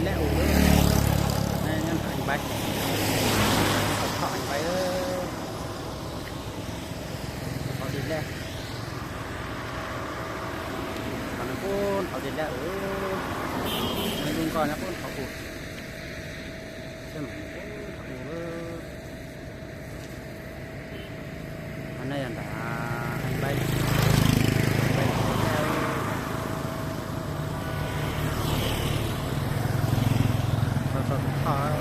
Laj u, nyob nrad Eev Npaib, thaum Eev Npaib, thaum Eev Npaib, thaum nws kuj thaum Eev Npaib, nws lub nkoj nyob kuj thaum u, thiab mas kuj thaum u. Qhov no yog nram Eev Npaib, Eev Npaib, tso tso tus thoj,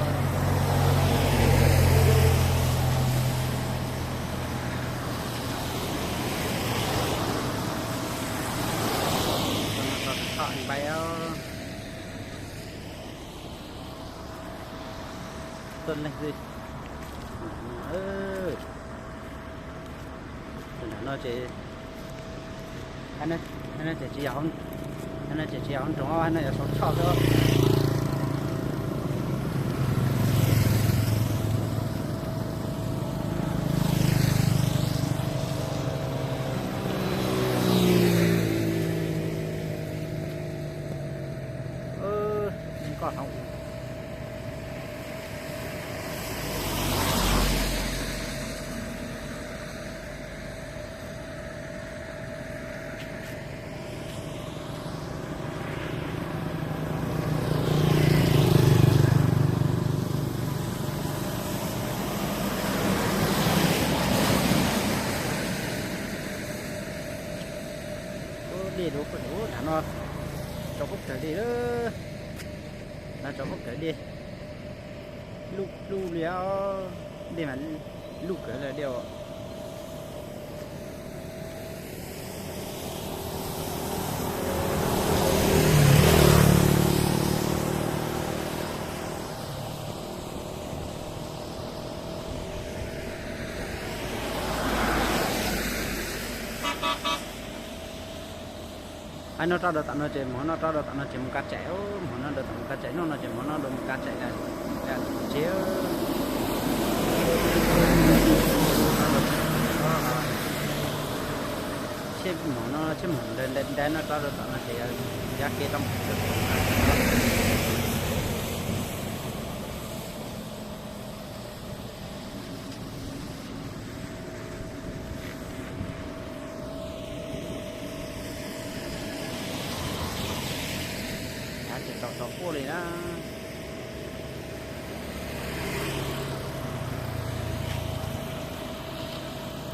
tso tus thoj Eev Npaib os. Tuaj leej xwb. Nram no ces, no ces tsis yog, no ces tsis yog hauv nroog, no yog saum tshoj xwb. Nkoj hauv. Ub, dej dub kawg, nram no tsaus kawg li, nram no tsaus kawg li, luj luj li os, dej mas luj kawg li os. Hais no rov rau tom no ces mus, no rov rau tom no ces mus Kav Tsaim, mus no rau tom mus Kav Tsaim, no no ces mus no rau mus Kav Tsaim lawm. Tsis, tsheb mus no, tsheb mus nrad no rov rau tom no ces yog kev rau mus. Ces tau tau quaj li na.